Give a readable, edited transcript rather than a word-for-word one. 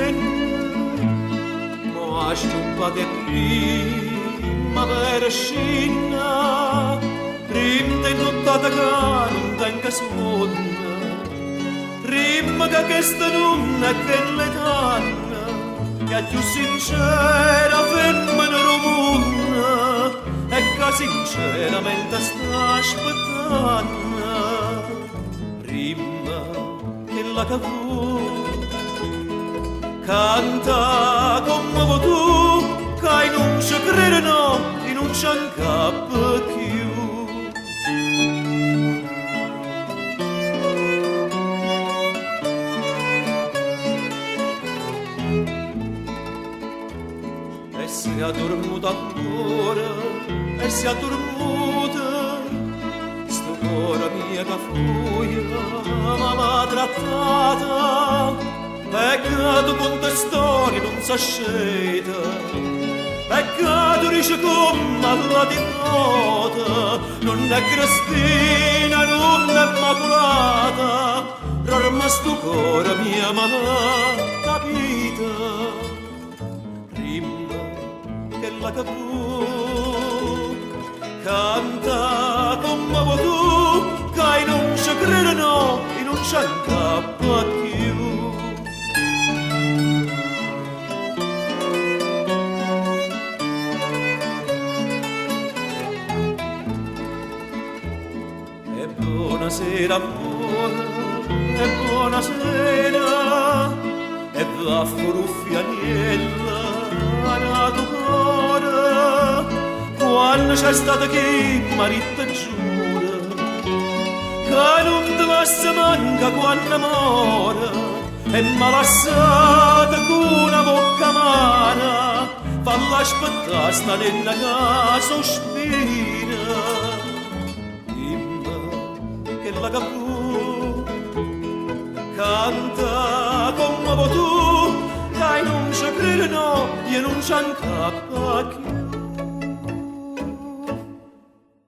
scenne, mo 'a schiuppata 'e primmavera scinna, dint' 'e nuttata ca nun tengo suonno, Rimm ca chesta nun è chella 'e tanno, che 'a cchiù sincera femmena d' 'o munno e ca sinceramente sta aspettanno. Rimm chella ca vuò, canta comme vuò tu, ca i' nun ce crero no, i' nun ce 'ncappo cchiù. E si è addurmuta ancora, e si è addurmuta, stu core mio ca fuje mamma trattata, e ca tu cunte storie nun se sceta, e ca tu dice comme a ll'ati vote, nun è Cristina, nun è 'Mmaculata, dorme stu core mio ma l'ha capito. Rimme chella che vuò, canta comme vuò tu, ca i' nun ce credo no, i' nun ce 'ncappo cchiù. E bonasera ammore, e bonasera, e va furuffianiello a n'atu core, quanno c'è stato chi m'ha ditto giura ca nun te lassa manco quanno more e m'ha lassato cu na vocca amara, falla aspettà sta nenna ca sospira. Dimme chella che vuò, canta comme vuò tu, ca i' nun ce credo no, io nun ce 'ncappo cchiù.